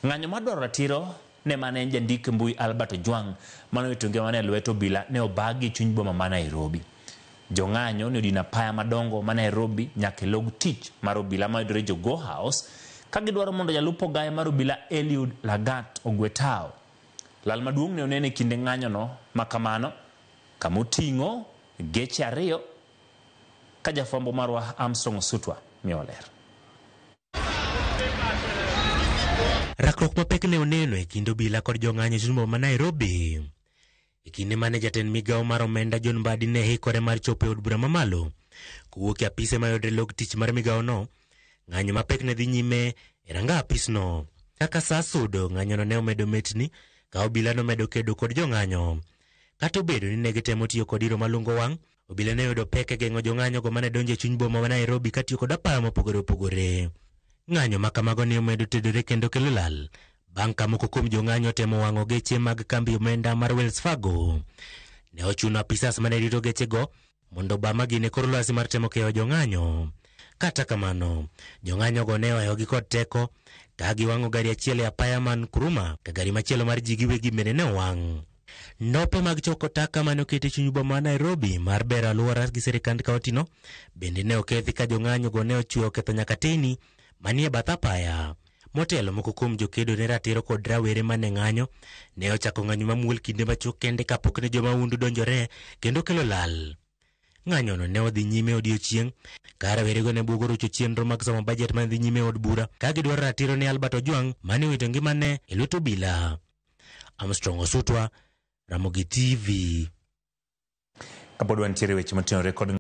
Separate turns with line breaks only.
Ng'anyo mar dwaro ratiro ne mane en jandik mbui Albert Ojwang mane owito ngimane e lwet obila ne obagi e chuny boma ma Nairobi. Jong'anyo ne odino apaya madongo ma Nairobi nyaka e log tich mar obila mayudore Jogoo House ka gidwaro mondo jalup ogaye mar obila Eliud Lagat ogwe tao. Lal maduong' ne onen e kinde ng'anyono ma kamano kama oting'o geche ariyo ka jafwambo marwa Armstrong Osutwa miyowa ler.
Rakruok mapek ne oneno e kind obila kod jong'anyo e chuny boma ma Nairobi. E kinde mane jatend migawo mar omenda John Mbadi ne hikore mar chopo e od bura mamalo kowuok e apise mayudore log tich mar migawono, ng'anyo mapek ne dhi nyime e ranga apisno. Kaka saa sudo, ng'anyono ne omedo metni ka obila nomedo kedo kod jong'anyo. Kata obedo ni ne gitemo tiyo kod iro malungo wang', obila ne oyudo pek e geng'o jong'anyogo mane donjo e chuny boma ma Nairobi katiyo kod apaya mopogore opogore. Ng'anyo ma kamago ne omedo tedore kendo kelo lal bang' ka moko kuom jong'anyo otemo wang'o geche mag kambi omenda mar Wells Fargo. Ne ochuno apisas mane rito gechego mondo oba magine kor lwasi mar temo keyo jong'anyo. Kata kamano, jong'anyogo ne ohewogi kod teko ka giwang'o gari achiel e apaya man Nkrumah ka gari machielo mar ji giwegi bende ne owang'. Ndope mag choko taka mane oket e chuny boma ma Nairobi mar bero alwora gi sirikand kaontino bende ne okethi ka jong'anyogo ne ochwe oketho nyaka teyni manie bath apaya. Motelo moko kuom jokedo ne ratiro kod rawere mane ng'anyo ne ochako ng'anyo mamuol kinde machuok kende kapok ne jomahundu donjore kendo kelo lal. Ng'anyono ne odhi nyime odiechieng' ka rawerego ne buogo rocho chenro mag somo bajet mane dhi nyime e od bura ka gidwaro ratiro ne Albert Ojwang mane owito ngimane e lwet obila. Armstrong Osutwa, Ramogi TV.
Kapod wantiere weche motenore kod